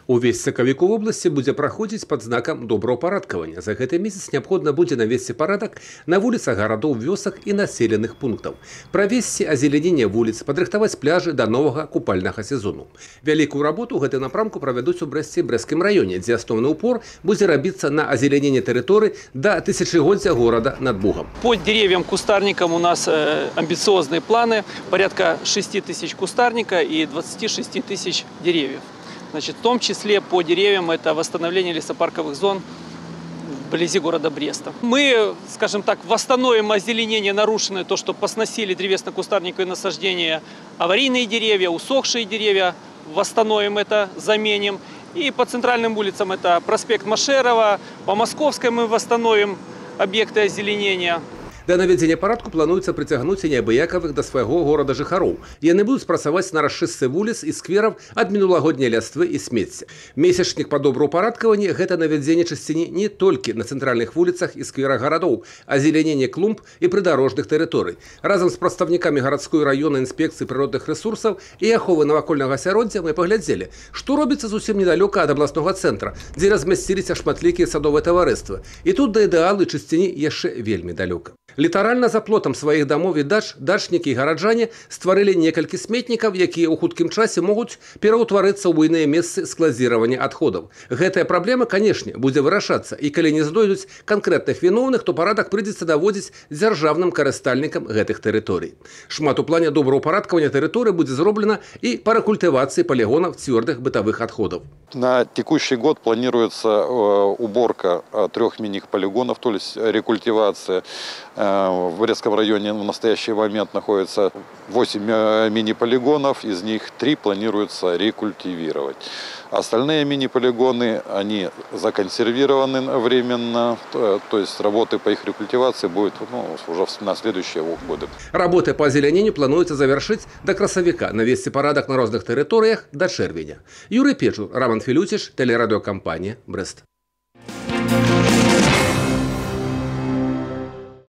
Увесь сакавік у вобласці будзе праходзіць пад знакам добраўпарадкавання. За гэты месяц неабходна будзе навесці парадак на вуліцах гарадоў, вёсак і населеных пунктаў. Правесці азеляненне вуліц, падрыхтаваць пляжы да новага купальнага сезону. Вялікую работу ў гэтым напрамку правядуць у Брэсце і Брэсцкім раёне, дзе асноўны упор будзе рабіцца на азеляненне тэрыторый да тысячагоддзя горада над Бугам. По деревьям, кустарникам у нас амбициозные планы, порядка 6 тысяч кустарника и 26 тысяч деревьев. Значит, в том числе по деревьям это восстановление лесопарковых зон вблизи города Бреста. Мы, скажем так, восстановим озеленение нарушенное, то, что посносили древесно-кустарниковые насаждения, аварийные деревья, усохшие деревья, восстановим это, заменим. И по центральным улицам это проспект Машерова, по Московской мы восстановим объекты озеленения. Да навядзення парадку плануецца прыцягнуць і неабыякавых да свайго горада жыхароў. Яны будуць працаваць на расчыстцы вуліц і сквераў ад мінулагодняй ляствы і смецця. Месячнік па добраўпарадкаванні гэта навядзенне чысціні не толькі на цэнтральных вуліцах і скверах гарадоў, азеляненне клумб і прыдарожных тэрыторый. Разам з прадстаўнікамі гарадской, раённай інспекцыі прыродных рэсурсаў і аховы навакольнага асяроддзя мы паглядзелі, што робіцца зусім недалёка ад абласнога цэнтра, дзе размясціліся шматлікія садовыя таварыствы. І тут да ідэалу чысціні яшчэ вельмі далёка. Літаральна за плотам сваіх дамоў і дач дачнікі і гараджане стварылі некалькі сметнікаў, якія ў хуткім часе могуць пераўтварыцца ў буйныя месцы складзіравання адходаў. Гэтая праблема, канешне, будзе вырашацца, і калі не знойдуць канкрэтных віноўных, то парадак прыйдзецца даводзіць дзяржаўным карыстальнікам гэтых тэрыторый. Шмат у плане добраўпарадкавання тэрыторый будзе зроблена і па рэкультывацыі палігонаў цвёрдых бытавых адходаў. На текущий год планируется уборка 3 мини-полигонов, то есть рекультивация. В Брестском районе в настоящий момент находится 8 мини-полигонов, из них 3 планируется рекультивировать. Остальные мини-полигоны, они законсервированы временно, то есть работы по их рекультивации будут, уже на следующие годы. Работы по озеленению плануецца завяршыць да красавіка, навесці парадак на розных тэрыторыях да чэрвеня. Юрый Печур, Роман Філюціш, тэлерадыёкампанія «Брэст».